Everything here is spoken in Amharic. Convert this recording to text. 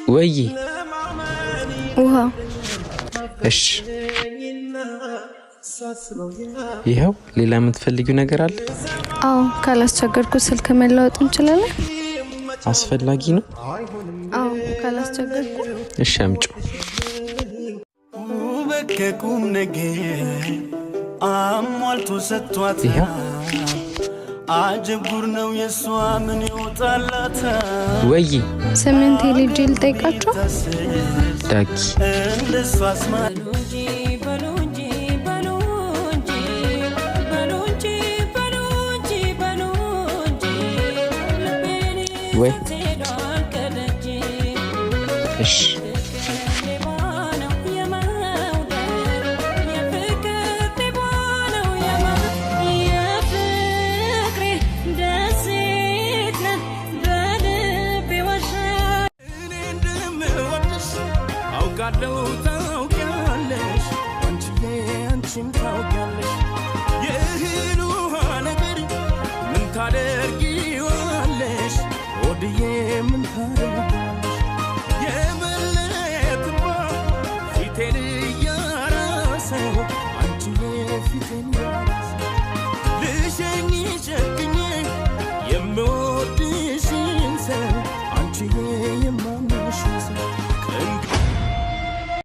ወይ። ውሃ። እሺ፣ ይኸው። ሌላ የምትፈልጊው ነገር አለ? አዎ፣ ካላስቸገርኩ ስልክ መለዋወጥ እንችላለን? አስፈላጊ ነው? አዎ፣ ካላስቸገርኩ። እሺ፣ አምጪው። ውበት ከቁም ነገር አሟልቶ ሰጥቷታል። ይኸው። አጀብ ጉር ነው የእሷ፣ ምን ይወጣላታል? ወይ። ስምን ቴሌ ልጠይቃቸው? ዳጊ። እንደሷ አስማ ወይ፣ እሺ። እኔ እንደምወድሽ አውቃለሁ፣ ታውቂያለሽ አንቺዬ፣ አንቺም ታውቂያለሽ።